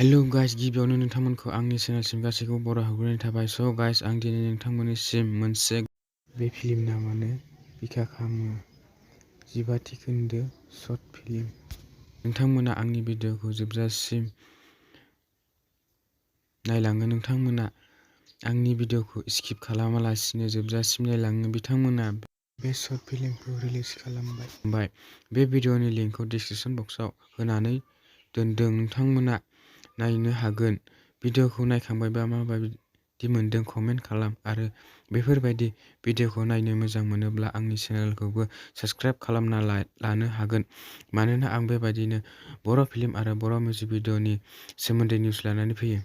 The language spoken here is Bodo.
हेलौ गाइस, गिबियावनो नोंथांमोनखौ आंनि चेनेलसिम गासैखौबो बर' हाबग्रोनाय थाबाय। स' गाइस, आं दिनै नोंथांमोननिसिम मोनसे बे फिल्म नामानो बिखा खामो 15 खोन्दो शर्ट फिल्म। नोंथांमोना आंनि भिडिअ'खौ जोबजासिम नायलाङो। नोंथांमोना आंनि भिडिअ'खौ स्किप खालामालासिनो जोबजासिम नायलाङो। बिथांमोना बे शर्ट फिल्मखौ रिलिज खालामबाय। बे भिडिअ'नि लिंकखौ डिस्क्रिप्शन बक्सआव होनानै दोनदों। नोंथांमोना नायनो हागोन। भिडिअ'खौ नायखांबायबा माबायदि मोनदों कमेन्ट खालाम आरो बेफोरबायदि भिडिअ'खौ नायनो मोजां मोनोब्ला आंनि चेनेलखौबो साबस्क्राइब खालामना लानो हागोन, मानोना आं बेबायदिनो बर' फिल्म आरो बर' मिउजिक भिडिअ'नि सोमोन्दै निउस लानानै फैयो।